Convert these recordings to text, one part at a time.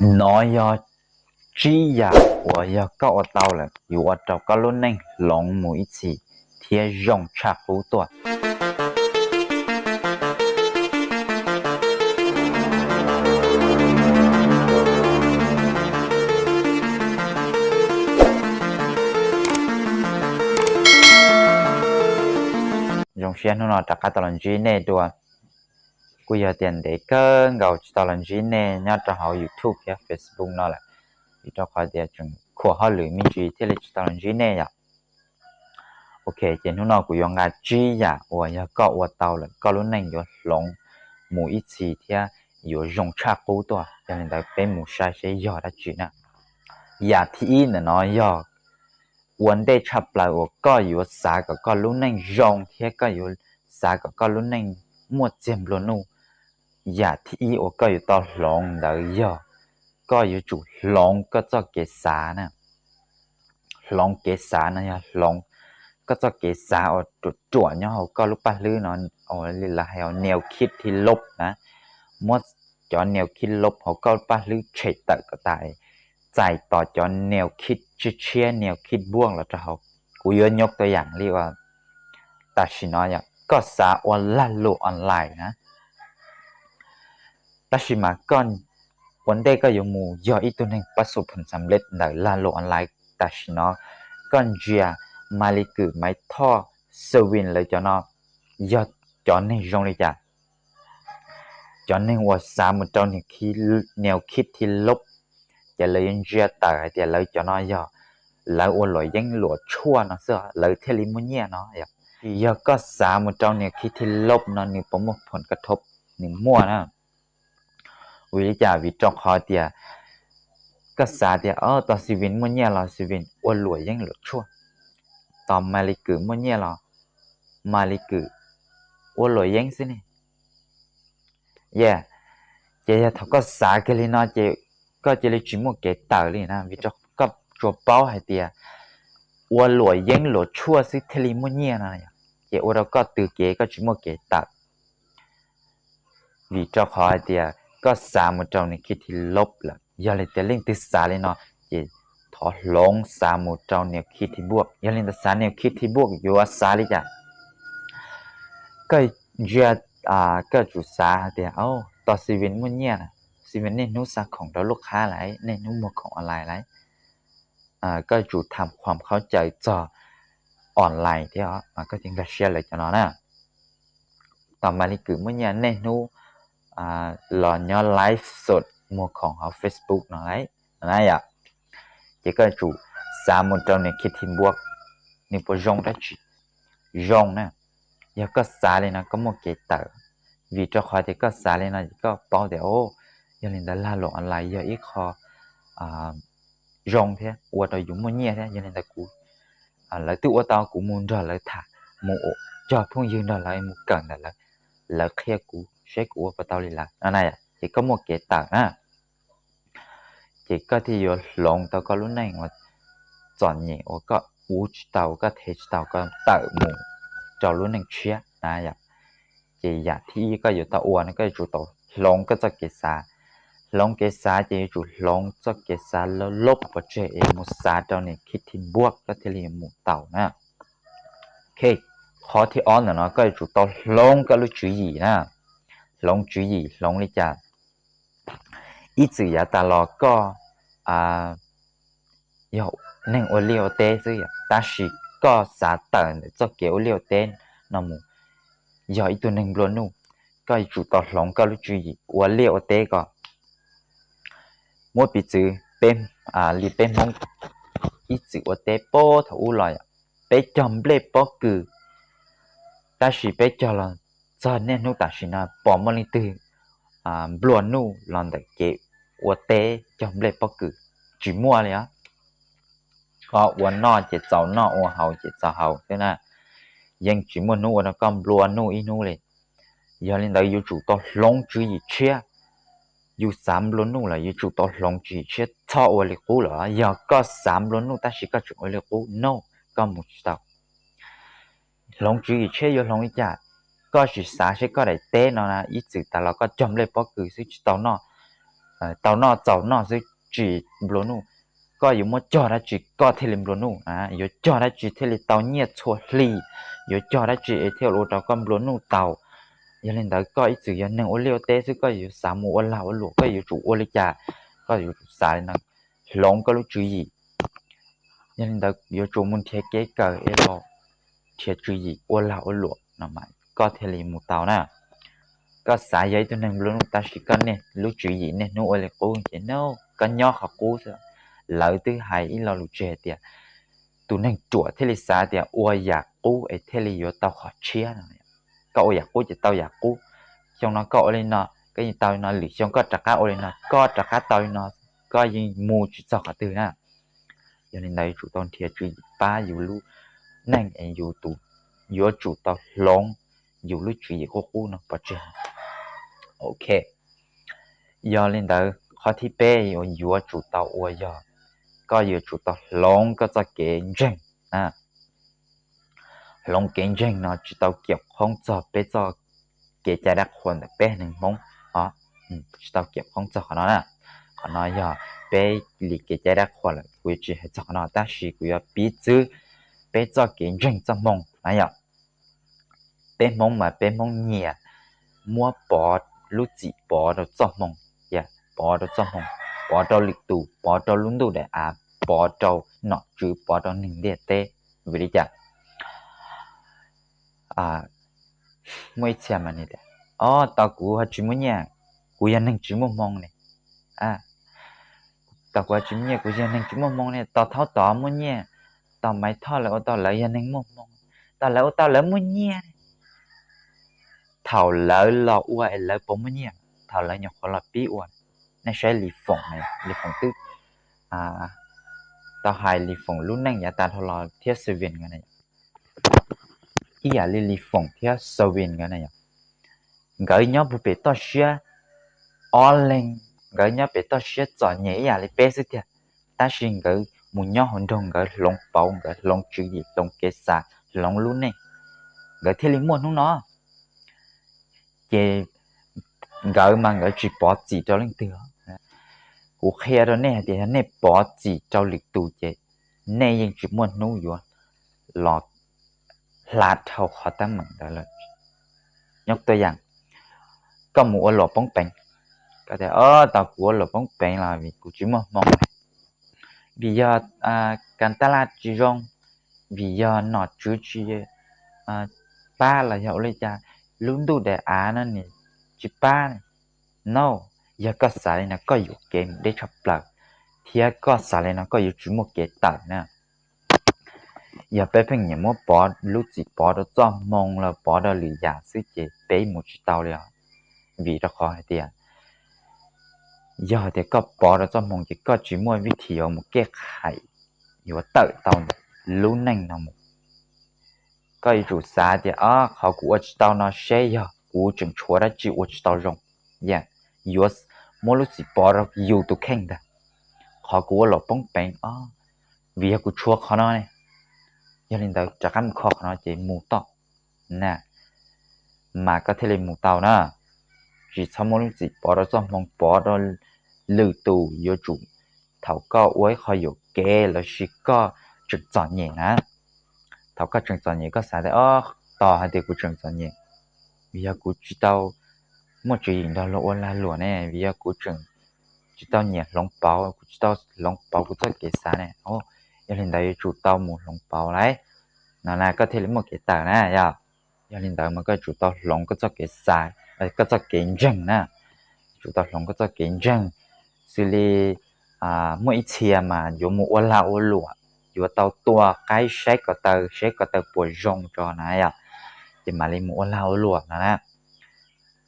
Nov yog tsib yam uas yog koj ua tau lawm yuav ua rau koj lub neej hloov mus ib txhis thiab zoo tshaj qub tuaj. Zoo siab hnub no rov qab tau los ntsib nej dua. Kuj yog tias ntev kawg nkaus tsis tau los ntsib nej nyob rau hauv YouTube thiab Facebook no lawm, vim rau qhov tias tseem khuam hauj lwm me ntsis thiaj li tsis tau los ntsib nej yom. Ok, ces hnub no kuv yuav nqa tsib yam uas yog koj ua tau lawm koj lub neej yuav hloov mus ib txhis thiab yuav zoo tshaj qub tuaj. Yog li ntawd peb mus saib seb yog dab tsi na. Yam thib ib ntawm no yog ua ntej tshaj plaws uas koj yuav xav kom koj lub neej zoo thiab koj yuav xav kom koj lub neej muaj txiag nplua nuj. Yam thib ib uas koj yuav tau hloov ntawd yog koj yuav tsum hloov koj txoj kev xav na. Hloov kev xav no yog hloov koj txoj kev xav uas ruam ruam nyob hauv koj lub paj hlwb no, uas li lawv hais ua nias khib thi lub na. Muab cov nias khib lub hauv koj lub paj hlwb tshem tawm kom tas, txais tos cov nias khib tshiab tshiab, nias khib npuaj los rau hauv. Kuv yuav nyoj tua yam li uas tam sim no yog koj xav ua lag luam online na, tab sis mas koj ua ntej koj yuav mus yog ib tug neeg pab xu phum xam lej ntawm lag luam online. Tam sim no koj ntsia Maiv Lis Kwm, Maiv Thoj, Xwm Vin lawv cov no yog cov neeg zoo li cas? Cov neeg uas xav mus rau nias khib thi lub, ces lawv yuav ntsia tawm hais tias lawv cov no yog lawv ua luam yeeb luam tshuaj no xwb lawv thiaj li muaj nyiaj no. Yog koj xav mus rau nias khib thi lub no nws puas muaj phom kaj thob? Nws muaj na. Vim li cas? Vim rau qhov tias koj xav tias tos Xwm Vin muaj nyiaj los Xwm Vin ua luam yeeb luam tshuaj, tos Maiv Lis Kwm muaj nyiaj los Maiv Lis Kwm ua luam yeeb xwb ne. Yog, ces yog thaum koj xav kiag li no ces koj cia li tsis muaj kev tawm li na, vim rau koj tsuas paub hais tias ua luam yeeb luam tshuaj xwb thiaj li muaj nyiaj no, ces ua rau koj tws kev koj tsis muaj kev tawm. Vim rau qhov hais tias koj xav mus rau nias khib thi lub lawm, yog li tias leej twg xav li no ces thov hloov xav mus rau nias khib thi npuaj. Yog li ntawd xav nias khib thi npuaj yuav xav li cas? Koj ntsia, koj tsum xav hais tias tos Xwm Vin muaj nyiaj na, Xwm Vin niaj hnub xa khoom rau lub qhab lawm, niaj hnub muag khoom online lawm. Koj tsum tham khuam khaub caws txog online thiab os, koj thiaj nkag siab lawv cov no na. Tos Maiv Lis Kwm muaj nyiaj niaj hnub los nyob live xom muag khoom hauv Facebook no lawm na yom. Ces koj tsum xav mus rau nias khib thi npuaj, nws puas zoo dab tsi? Zoo na. Yog koj xav li no koj muaj kev tawm, vim rau qhov tias koj xav li no ces koj paub tias o, yog li ntawd lag luam online yog ib qho zoo thiab ua rau yus muaj nyiaj thiab. Yog li ntawd kuv, lawv twb ua tau, kuv mus nrog lawv tham, mus cog phooj ywg nrog lawv mus kawm ntawm lawv, lawv qhia kuv seb kuv ua puas tau li lawv no na. Ces koj muaj kev tawm na, ces koj thiaj yuav hloov tau koj lub neej uas txom nyem uas koj uv tsis tau, koj thev tsis tau, koj tawm mus rau lub neej tshiab na yom. Ces yam thib ib koj yuav tau ua no koj yuav tsum tau hloov koj txoj kev xav. Hloov kev xav ces yuav tsum hloov txoj kev xav loj loj pov tseg es mus xav rau nias khib thi npuaj koj thiaj li mus tau na. Ok, qhov thib ob ntawm no koj yuav tsum tau hloov koj lub tswv yim na. Hloov tswv yim hloov li cas? Ib txwm yav tas los koj yog neeg ua liaj ua teb xwb yom, tab sis koj xav tawm ntawm txoj kev ua liaj ua teb no mus yog ib tug neeg nplua nuj. Koj yuav tsum tau hloov koj lub tswv yim ua liaj ua teb ko. Muab piv txwv peb, li peb Hmoob ib txwm ua teb puag thaum ub los yom, peb cog nplej pob kws, tab sis peb cog los txog niaj hnub tam sim no pom muaj leej twg nplua nuj los ntawm kev ua teb cog nplej pob kws? Tsis muaj li os. Koj ua noj ces txaus noj, ua haus ces txaus haus xwb na. Yeej tsis muaj hnub ua rau koj nplua nuj ib hnub li. Yog li ntawd yuav tsum tau hloov tswv yim tshiab. Yus xav nplua nuj lawm yuav tsum tau hloov tswv yim tshiab, txhob ua li qub lawm. Yog koj xav nplua nuj tab sis koj tseem ua li qub no, koj mus tsis tau. Hloov tswv yim tshiab yuav hloov li cas? Koj sim xav seb koj daim teb no na, ib txwm tas los koj cog nplej pob kws xwb tsis tau noj, tau noj txaus noj xwb tsis nplua nuj. Koj yuav muab cog dab tsi koj thiaj li nplua nuj, yuav cog dab tsi thiaj li tau nyiaj txhua hli, yuav cog dab tsi es thiaj ua rau koj nplua nuj tau. Yog li ntawd koj ib txwm yog neeg ua liaj ua teb xwb, koj yuav xav mus ua lag ua luam, koj yuav tsum ua li cas? Koj yuav tsum xav li no, hloov koj lub tswv yim. Yog li ntawd yuav tsum mus nrhiav kev kawm es los nrhiav tswv yim ua lag ua luam no mas koj thiaj li mus tau na. Koj xav yog ib tug neeg nplua nuj tab sis koj niaj lub tswv yim niaj hnub ua li qub ces no koj nyob qhov qub xwb. Lawv twb hais ib lo lus tseg tias tus neeg ruam thiaj li xav tias ua yam qub es thiaj li yuav tau qhov tshiab no. Koj ua yam qub ces tau yam qub. Xyoo no koj ua li no koj yeej tau li no, lwm xyoo koj rov qab ua li no koj rov qab tau li no, koj yeej mus tsis txog qhov twg na. Yog li ntawd yuav tsum tau nrhiav tswv yim pab yus lub neej es yus tus, yuav tsum tau hloov yus lub tswv yim qub qub no pov tseg. Ok, yog li ntawd qhov thib peb yuav tsum tau ua yog koj yuav tsum tau hloov koj txoj kev ntseeg. Hloov kev ntseeg no tsis tau kiam khoob txog peb txoj kev cai dab qhuas ntawm peb neeg Hmoob os. Tsis tau kiam khoob txog qhov no na. Qhov no yog peb li kev cai dab qhuas lawm, kuv yuav tsis hais txog qhov no tab sis kuv yuav piv txwv peb txoj kev ntseeg txoj hmoo na yom. Peb Hmoob mas peb Hmoob nyiam muab Pov lub txim Pov rau txoj hmoo, Pov rau txoj hmoo, Pov rau lwm tus, Pov rau lub ntuj daim av, Pov rau nom tswv, Pov rau neeg ntiaj teb. Vim li cas? Muaj ib txhia mas nws tias, o, tos kuv ho tsis muaj nyiaj, kuv yog neeg tsis muaj hmoo ne. Tos kuv ho tsis muaj nyiaj, kuv yog neeg tsis muaj hmoo ne. Tos thaub tod muaj nyiaj, tos Maiv Thoj lawv ua tau lawv yog neeg muaj hmoo, tos lawv ua tau lawv muaj nyiaj ne. Thaum lawv los ua es lawv puas muaj nyiaj? Thaum lawv nyuam qhuav los pib ua, nej saib Lis Foom, Lis Foom twb tau hais Lis Foom lub neej yav tas dhau los thiab Xavier nkawd na, ib yam li Lis Foom thiab Xavier nkawd na yom. Nkawd nyob puag pem toj siab, ob leeg nkawd nyob pem toj siab txom nyem ib yam li peb xwb tiag, tab sis nkawd mus nyob hauv nroog nkawd hloov pauv, nkawd hloov tswv yim, hloov kev xav, hloov lub neej, nkawd thiaj li muaj hnub no. Ces nkawd mas nkawd tsis pov txim rau leej twg. Kuv qhia rau nej hais tias yog nej pov txim rau lwm tus ces nej yeej tsis muaj hnub yuav los hla dhau qhov teeb meem ntawd lawm. Nyob tuaj yam, koj mus ua luam poob peev, koj tias, o, tos kuv ua luam poob peev los vim kuv tsis muaj hmoo, vim yog kas tab laj tsis zoo, vim yog nom tswv tsis pab los yog ua li cas, lub ntuj daim av no nws tsis pab. No, yog koj xav li no koj yuam kev mus deb tshaj plaws, thiab koj xav li no koj yuav tsis muaj kev tawm na. Yog peb pheej nyiam muab Pov lub txim Pov rau txoj hmoo los Pov rau lwm yam xwb ces peb mus tsis tau li os. Vim rau qhov hais tias yog hais tias koj Pov rau txoj hmoo ces koj tsis muaj vib thim yuav mus kej khais, yuav tawm tau lub neej no mus. Koj yuav tsum xav tias, o, qhov kuv ua tsis tau no seb yog kuv tseem tshuav dab tsi ua tsis tau zoo, yuav muab lub txim Pov rau yus tus kheej ntag. Qhov kuv ua luam poob peev, o, vim yog kuv tshuav qhov no ne. Yog li ntawd rov qab mus kho qhov no ces mus toj na, mas koj thiaj li mus tau na. Tsis txhob muab lub txim Pov rau txoj hmoo, Pov rau lwm tus. Yuav tsum thaum koj ua ib qho yuam kev lossis koj tseem txom nyem na, thaum koj tseem txom nyem koj xav tias, o, tos hais tias kuv tseem txom nyem, vim yog kuv tsis tau muaj tswv yim nrog luag ua lag luam ne, vim yog kuv tseem tsis tau nyiam hloov pauv, kuv tsis tau hloov pauv kuv txoj kev xav ne. Yog li ntawd yuav tsum tau mus hloov pauv lauj, no na koj thiaj li muaj kev tawm na yom. Yog li ntawd mas koj yuav tsum tau hloov koj txoj kev xav, koj txoj kev ntseeg na, yuav tsum tau hloov koj txoj kev ntseeg. Xws li muaj ib txhia mas yuav mus ua lag ua luam, yuav tau tua qaib saib ko taw, saib ko taw puas zoo tso na yom, ces mam li mus ua lag ua luam no na.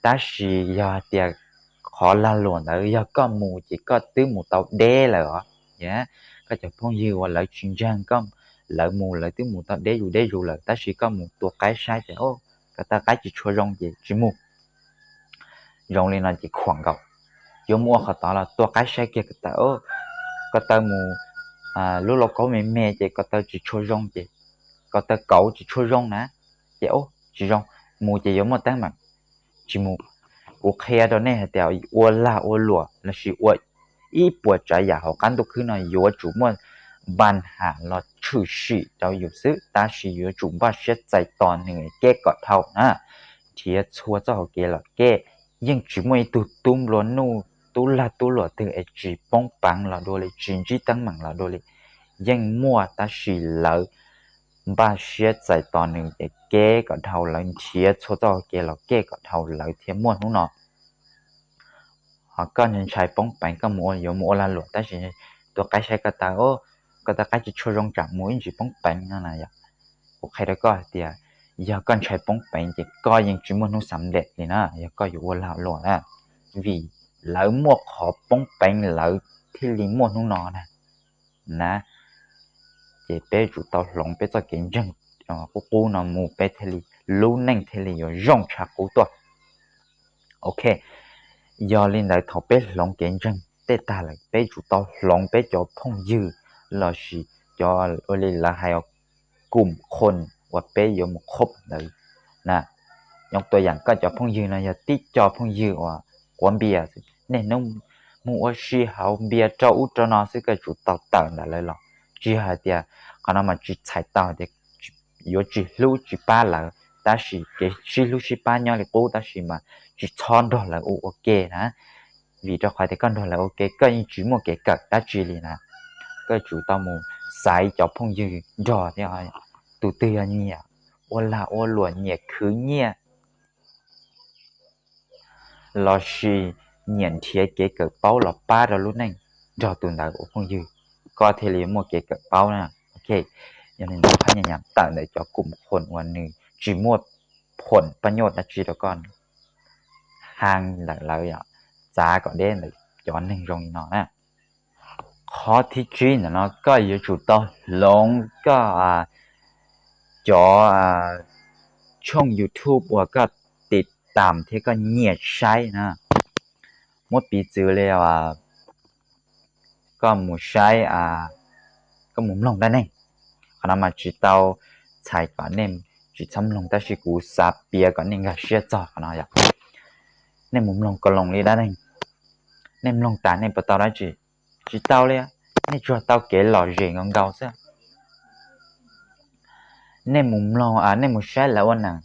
Tab sis yog hais tias qhov lag luam ntawd yog koj mus ces koj twb mus tau deb lawm os. Koj cov phooj ywg uas lawv tsis ntseeg koj, lawv mus lawv twb mus tau deb zus deb zus lawm, tab sis koj mus tua qaib saib ces ko taw qaib tsis tshua zoo ces tsis mus. Zoo li no ces khuam nkaus, yuav mus ua qhov tod los tua qaib saib kiag ko taw, ko taw mus, lub lauj kaub me me ces ko taw tsis tshua zoo ces, ko taw kauv tsis tshua zoo na, ces tsis zoo, mus ces yuav muaj teeb meem, tsis mus. Kuv qhia rau nej hais tias ua lag ua luam lossis ua ib puas tsav yam hauv qab ntuj khwb no yuav tsum muaj npa ham los tshwm sim rau yus xwb, tab sis yuav tsum npaj siab txais tos nws kev kom dhau na. Nrhiav txhua txoj hauv kev los kev, yeej tsis muaj ib tug tub nplua nuj tub lag tub luam twg es tsis poob peev los dua li, tsis ntsib teeb meem los dua li. Yeej muaj, tab sis lawv npaj siab txais tos nws kev kom dhau, lawv nrhiav txhua txoj hauv kev los kev kom dhau lawv thiaj muaj hnub no. Ho koj ntshai poob peev, koj mus yuav mus ua lag luam tab sis tus qaib saib koj tas, koj tus qaib tsis tshua zoo tsam mus ib ntsis poob peev no na yom. Kuv qhia rau koj hais tias yog koj ntshai poob peev ces koj yeej tsis muaj hnub xam lem li na, yog koj yuav ua lag luam na, vim lawv muaj qhov poob peev lawv thiaj li muaj hnub no na. Na, ces peb tsum tau hloov peb txoj kev ntseeg qub qub no mus peb thiaj li, lub neej thiaj li yuav zoo tshaj qub tuaj. Ok, yog li ntawd thaum peb hloov kev ntseeg tej tag lawm peb tsum tau hloov peb cov phooj ywg lossis cov ua li lawv hais kum khon uas peb yuav mus khob ntawd na. Yooj tuas yam koj cov phooj ywg no yog tib co phooj ywg uas quav npias, niaj hnub mus ua si haus npias rau ub rau no xwb, koj tsum tau tawm ntawm lawv los. Tsis hais tias qhov no mas tsis txhais tau tias yuav tsis hlub tsis pab lawv, tab sis kev sib hlub sib pab nyob li qub tab sis mas tsis txhob nrog lawv ua ua ke na. Vim rau qhov tias koj nrog lawv ua ke koj yeej tsis muaj kev kawm dab tsi li na. Koj tsum tau mus xaiv cov phooj ywg nrog thiab, tus twg yog nyiam ua lag ua luam, nyiam khwv nyiaj lossis nyiam nrhiav kev kawm paub los pab rau lub neej, nrog tus ntawd ua phooj ywg, koj thiaj li muaj kev kawm paub na. Ok, yog li ntawd phab nyas nyas tawm ntawm cov kum khon uas nws tsis muaj phom paj nyoj dab tsi rau koj, hais ntawm lawv, txav kom deb ntawm cov neeg zoo li no na. Qhov thib tsib ntawm no koj yuav tsum tau hloov koj cov tshooj YouTube uas koj tiv tam thiab koj nyiam saib na. Muab piv txwv li koj mus saib, koj mus mloog dab neeg. Qhov no mas tsis tau txhais kom nej tsis txhob mloog, tab sis kuv xav piav kom nej nkag siab txog qhov no yom. Nej mus mloog ko loos li dab neeg, nej mloog tas nej puas tau dab tsi? Tsis tau li, nej tsuas tau kev lom zem nkaus nkaus xwb. Nej mus mloog, nej mus saib lawv ua neem,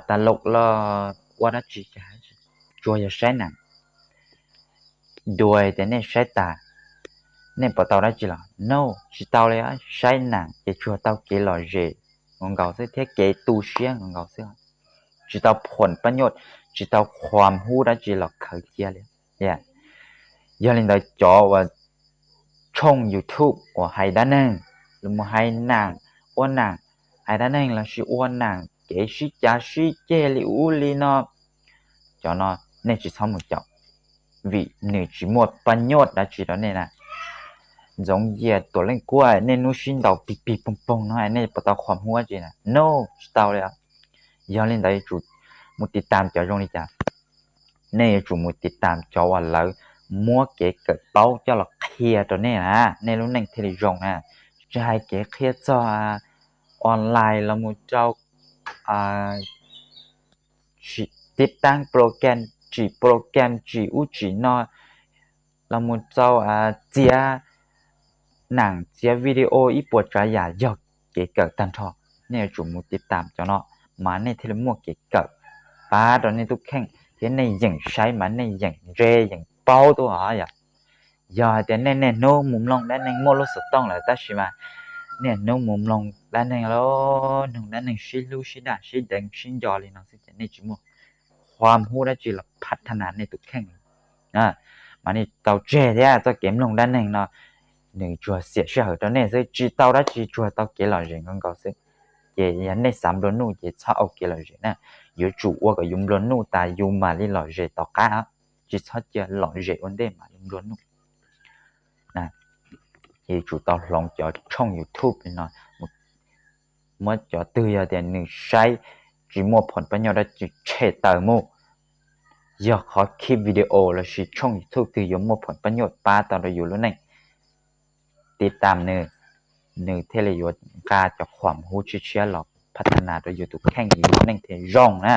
tas lom los ua dab tsi, tsuas yog saib neem. Dua tias nej saib tas, nej puas tau dab tsi los? No, tsis tau li. Saib neem ces tsuas tau kev lom zem nkaus nkaus xwb thiab kev tu siab nkaus nkaus xwb, tsis tau phom paj nyoj, tsis tau khuam hub dab tsi los khaws cia li. Yog li ntawd cov uas tshooj YouTube uas hais dab neeg, los mus hais neem, ua neem, hais dab neeg lossis ua neem kev sib cav sib ceg li ub li no, cov no nej tsis txhob mus caum, vim nws tsis muaj paj nyoj dab tsi rau nej na. Ntxoov Yias, Tuam Leej Kuab, nej hnub sib ntaus pig pig poog poog no nej puas tau khuam hub dab tsi na? No, tsis tau li. Yog li ntawd yuav tsum mus tiv tam cov zoo li cas? Nej yuav tsum mus tiv tam cov uas lawv muab kev kawm paub coj los qhia rau nej na, nej lub neej thiaj li zoo na. Tsis hais kev qhia txog online los mus rau tib taab program, tsim program tsim ub tsim no, los mus rau txiav neem txiav video ib puas tsav yam yog kev kawm tag nrho. Nej yuav tsum mus tiv tam cov no mas nej thiaj li muaj kev kawm pab rau nej tus kheej thiab nej yeem saib mas nej yeem ntse yeem paub tuaj os yom. Yog hais tias nej niaj hnub mus mloog dab neeg muaj lub xov tooj lawm tab sis mas niaj hnub mus mloog dab neeg los mloog dab neeg sib hlub sib daj sib deev sib nco li no xwb ces nej tsis muaj khuam hub dab tsi los phav thab nas nej tus kheej li. Mas nej tau tseg thiab, txoj kev mloog dab neeg no nws tsuas xiam sij hawm rau nej xwb, tsis tau dab tsi, tsuas tau kev lom zem nkaus nkaus xwb. Ces yog nej xav nplua nuj ces txhob ua kev lom zem na, yuav tsum ua kom yus nplua nuj tas yus mam li lom zem tom qab, tsis txhob cia lom zem ua ntej mam li nplua nuj. Ces yuav tsum tau hloov cov tshooj YouTube li no, muab cov twg yog tias nws saib tsis muaj phom paj nyoj dab tsi tshem tawm mus. Yog qhov clip video lossis tshooj YouTube twg yuav muaj phom paj nyoj pab tau rau yus lub neej, tiv tam nws, nws thiaj li yuav nqa cov khuam hub tshiab tshiab los phav thab nas rau yus tus kheej yus lub neej thiaj zoo na.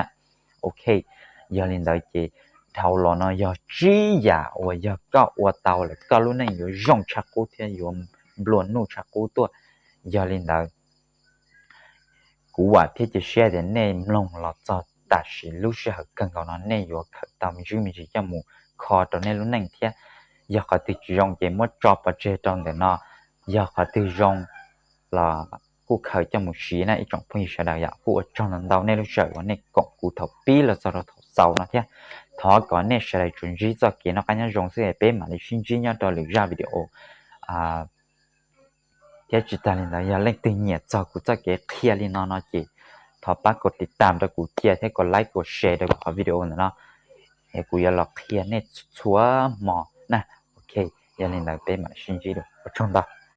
Ok, Yog li ntawd ces dhau los no yog tsib yam uas yog koj ua tau lawm koj lub neej yuav zoo tshaj qub thiab yuav nplua nuj tshaj qub tuaj. Yog li ntawd kuv vam thiab cia siab tias nej mloog los txog tam sim lub sij hawm kawg nkaus no nej yuav khaws tau me ntsis me ntsis coj mus kho rau nej lub neej thiab. Yog qhov twg tsis zoo ces muab tso pov tseg rau ntawm no, yog qhov twg zoo los kuj khaws coj mus siv na ib tsoom phooj ywg sawv daws. Yog kuj ua tsaug ntau ntau nej lub sij hawm uas nej koom kuv thaum pib los txog rau thaum xaus no thiab. Thov kom nej sawv daws tsuas ntsib txoj kev noj qab nyob zoo xwb, peb mam li sib ntsib nyob rau lwm zaj video. Thiab tsis tas li ntawd yog leej twg nyiam txog kuv txoj kev qhia li no no ces thov pab kom tiv tam rau kuv cia thiab kom like kom share rau kuv qhov video ntawm no, es kuv yuav los qhia nej txhua hmo na. Ok, yog li ntawd peb mam sib ntsib dua, ua tsaug ntau.